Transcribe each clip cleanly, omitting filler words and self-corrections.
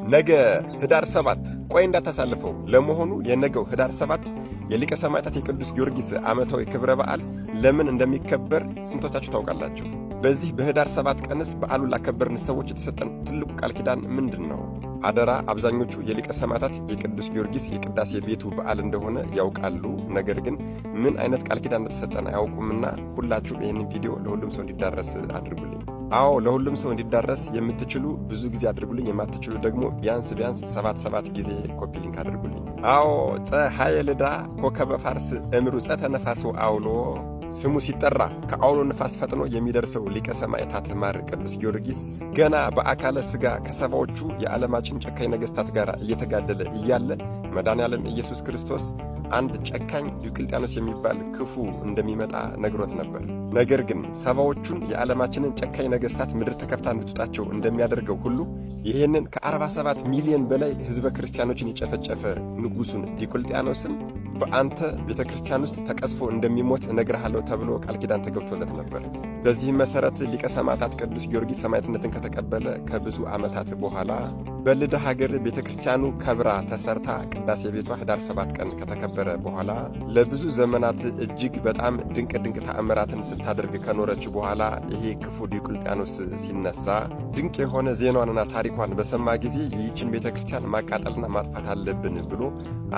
ነገ ህዳር 7፣ ቆይ እንዳታሳልፈው። ለመሆኑ የነገው ህዳር 7 የሊቀ ሰማዕታት የቅዱስ ጊዮርጊስ ዓመታዊ ክብረ በዓል ለምን እንደሚከበር ስንቶቻችሁ ታውቃላችሁ? በዚህ በህዳር 7 ቀንስ በዓሉን ላከበርን ሰዎች የተሰጠን ትልቁ ቃል ኪዳን ምንድን ነው? አደራ፣ አብዛኞቹ የሊቀ ሰማዕታት የቅዱስ ጊዮርጊስ የቅዳሴ ቤቱ በዓል እንደሆነ ያውቃሉ። ነገር ግን ምን አይነት ቃል ኪዳን እንደተሰጠን አያውቁምና ሁላችሁም ይህንን ቪዲዮ ለሁሉም ሰው እንዲዳረስ አድርጉልኝ። አዎ፣ ለሁሉም ሰው እንዲዳረስ የምትችሉ ብዙ ጊዜ አድርጉልኝ፣ የማትችሉ ደግሞ ቢያንስ ቢያንስ ሰባት ሰባት ጊዜ copy link አድርጉልኝ። አዎ፣ ፀሐየ ልዳ ኮከበ ፋርስ እምሩፀተ ነፋስ አውሎ፣ ስሙ ሲጠራ ከአውሎ ንፋስ ፈጥኖ የሚደርሰው ሊቀ ሰማዕታት ማር ቅዱስ ጊዮርጊስ ገና በአካለ ሥጋ ከሰባዎቹ የዓለማችን ጨካኝ ነገሥታት ጋር እየተጋደለ እያለ መድኃኔዓለም ኢየሱስ ክርስቶስ አንድ ጨካኝ ዲዮቅልጥያኖስ የሚባል ክፉ እንደሚመጣ ነግሮት ነበር። ነገር ግን ሰባዎቹን የዓለማችንን ጨካኝ ነገሥታት ምድር ተከፍታ እንድትውጣቸው እንደሚያደርገው ሁሉ ይህንን ከ47 ሚሊዮን በላይ ሕዝበ ክርስቲያኖችን የጨፈጨፈ ንጉሡን ዲዮቅልጥያኖስን በአንተ ቤተ ክርስቲያን ውስጥ ተቀስፎ እንደሚሞት እነግርሃለሁ ተብሎ ቃል ኪዳን ተገብቶለት ነበር። በዚህም መሠረት ሊቀ ሰማዕታት ቅዱስ ጊዮርጊስ ሰማዕትነትን ከተቀበለ ከብዙ ዓመታት በኋላ በልዳ ሀገር ቤተ ክርስቲያኑ ከብራ ተሰርታ ቅዳሴ ቤቷ ህዳር 7 ቀን ከተከበረ በኋላ ለብዙ ዘመናት እጅግ በጣም ድንቅ ድንቅ ተአምራትን ስታደርግ ከኖረች በኋላ ይሄ ክፉ ዲዮቅልጥያኖስ ሲነሳ ድንቅ የሆነ ዜናዋንና ታሪኳን በሰማ ጊዜ ይህችን ቤተ ክርስቲያን ማቃጠልና ማጥፋት አለብን ብሎ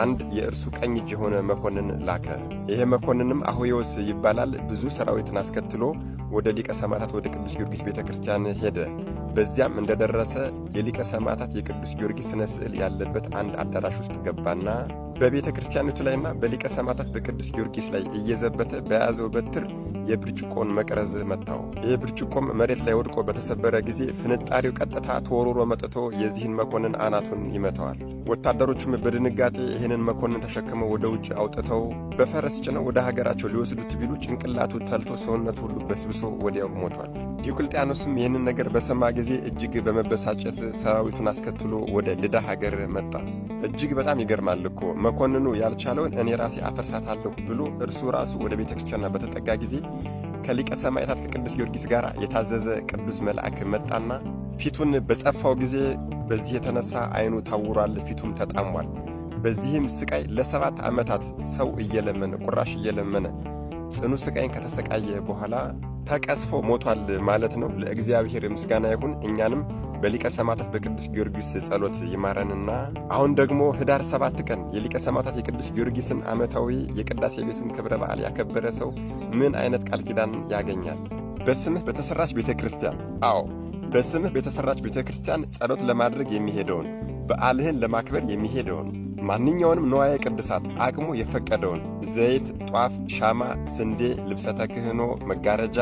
አንድ የእርሱ ቀኝ እጅ የሆነ መኮንን ላከ። ይሄ መኮንንም አሁዮስ ይባላል። ብዙ ሰራዊትን አስከትሎ ወደ ሊቀ ሰማዕታት ወደ ቅዱስ ጊዮርጊስ ቤተ ክርስቲያን ሄደ። በዚያም እንደደረሰ የሊቀ ሰማዕታት የቅዱስ ጊዮርጊስ ስነ ስዕል ያለበት አንድ አዳራሽ ውስጥ ገባና በቤተ ክርስቲያኒቱ ላይና በሊቀ ሰማዕታት በቅዱስ ጊዮርጊስ ላይ እየዘበተ በያዘው በትር የብርጭቆን መቅረዝ መታው። ይህ ብርጭቆም መሬት ላይ ወድቆ በተሰበረ ጊዜ ፍንጣሪው ቀጥታ ተወርውሮ መጥቶ የዚህን መኮንን አናቱን ይመታዋል። ወታደሮቹም በድንጋጤ ይህንን መኮንን ተሸክመው ወደ ውጭ አውጥተው በፈረስ ጭነው ወደ ሀገራቸው ሊወስዱት ቢሉ ጭንቅላቱ ተልቶ ሰውነቱ ሁሉ በስብሶ ወዲያው ሞቷል። ዲዮቅልጥያኖስም ይህንን ነገር በሰማ ጊዜ እጅግ በመበሳጨት ሰራዊቱን አስከትሎ ወደ ልዳ ሀገር መጣ። እጅግ በጣም ይገርማል እኮ፣ መኮንኑ ያልቻለውን እኔ ራሴ አፈርሳታለሁ ብሎ እርሱ ራሱ ወደ ቤተ ክርስቲያኗ በተጠጋ ጊዜ ከሊቀ ሰማዕታት ከቅዱስ ጊዮርጊስ ጋር የታዘዘ ቅዱስ መልአክ መጣና ፊቱን በጸፋው ጊዜ በዚህ የተነሳ ዓይኑ ታውሯል፣ ፊቱም ተጣሟል። በዚህም ስቃይ ለ7 ዓመታት ሰው እየለመነ፣ ቁራሽ እየለመነ ጽኑ ስቃይን ከተሰቃየ በኋላ ተቀስፎ ሞቷል ማለት ነው። ለእግዚአብሔር ምስጋና ይሁን። እኛንም በሊቀ ሰማዕታት በቅዱስ ጊዮርጊስ ጸሎት ይማረንና አሁን ደግሞ ህዳር 7 ቀን የሊቀ ሰማዕታት የቅዱስ ጊዮርጊስን ዓመታዊ የቅዳሴ ቤቱን ክብረ በዓል ያከበረ ሰው ምን አይነት ቃል ኪዳን ያገኛል? በስምህ በተሠራች ቤተ ክርስቲያን፣ አዎ፣ በስምህ በተሠራች ቤተ ክርስቲያን ጸሎት ለማድረግ የሚሄደውን፣ በዓልህን ለማክበር የሚሄደውን ማንኛውንም ንዋየ ቅድሳት፣ አቅሙ የፈቀደውን ዘይት፣ ጧፍ፣ ሻማ፣ ስንዴ፣ ልብሰ ተክህኖ፣ መጋረጃ፣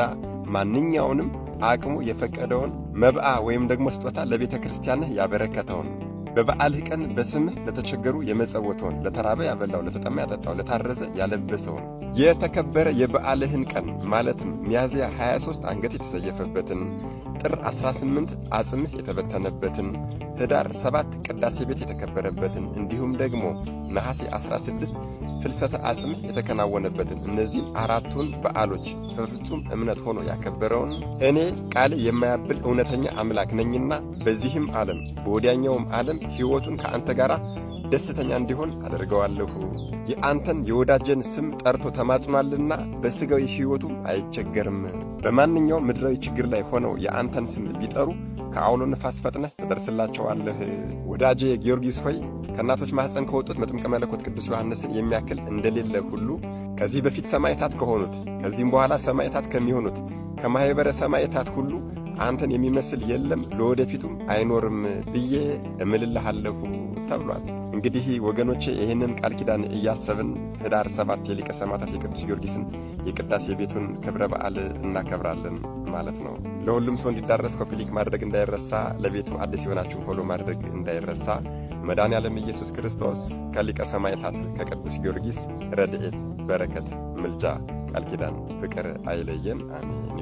ማንኛውንም አቅሙ የፈቀደውን መብአ ወይም ደግሞ ስጦታ ለቤተ ክርስቲያንህ ያበረከተውን፣ በበዓልህ ቀን በስምህ ለተቸገሩ የመጸወተውን፣ ለተራበ ያበላው፣ ለተጠማ ያጠጣው፣ ለታረዘ ያለበሰውን፣ የተከበረ የበዓልህን ቀን ማለትም ሚያዝያ 23 አንገት የተሰየፈበትን፣ ጥር 18 አጽምህ የተበተነበትን፣ ህዳር 7 ቅዳሴ ቤት የተከበረበትን፣ እንዲሁም ደግሞ ነሐሴ 16 ፍልሰተ አጽምህ የተከናወነበትን እነዚህን አራቱን በዓሎች በፍጹም እምነት ሆኖ ያከበረውን እኔ ቃሌ የማያብል እውነተኛ አምላክ ነኝና በዚህም ዓለም በወዲያኛውም ዓለም ሕይወቱን ከአንተ ጋር ደስተኛ እንዲሆን አደርገዋለሁ። የአንተን የወዳጀን ስም ጠርቶ ተማጽኗልና በሥጋዊ ሕይወቱም አይቸገርም። በማንኛውም ምድራዊ ችግር ላይ ሆነው የአንተን ስም ቢጠሩ ከአውሎ ንፋስ ፈጥነህ ትደርስላቸዋለህ። ወዳጄ ጊዮርጊስ ሆይ፣ ከእናቶች ማኅፀን ከወጡት መጥምቀ መለኮት ቅዱስ ዮሐንስን የሚያክል እንደሌለ ሁሉ ከዚህ በፊት ሰማዕታት ከሆኑት፣ ከዚህም በኋላ ሰማዕታት ከሚሆኑት ከማኅበረ ሰማዕታት ሁሉ አንተን የሚመስል የለም፣ ለወደፊቱም አይኖርም ብዬ እምልልሃለሁ ተብሏል። እንግዲህ ወገኖቼ፣ ይህንን ቃል ኪዳን እያሰብን ህዳር 7 የሊቀ ሰማዕታት የቅዱስ ጊዮርጊስን የቅዳሴ ቤቱን ክብረ በዓል እናከብራለን ማለት ነው። ለሁሉም ሰው እንዲዳረስ copy link ማድረግ እንዳይረሳ፣ ለቤቱ አዲስ የሆናችሁ follow ማድረግ እንዳይረሳ። መድኃኔዓለም ኢየሱስ ክርስቶስ ከሊቀ ሰማዕታት ከቅዱስ ጊዮርጊስ ረድኤት፣ በረከት፣ ምልጃ፣ ቃል ኪዳን፣ ፍቅር አይለየን። አሜን።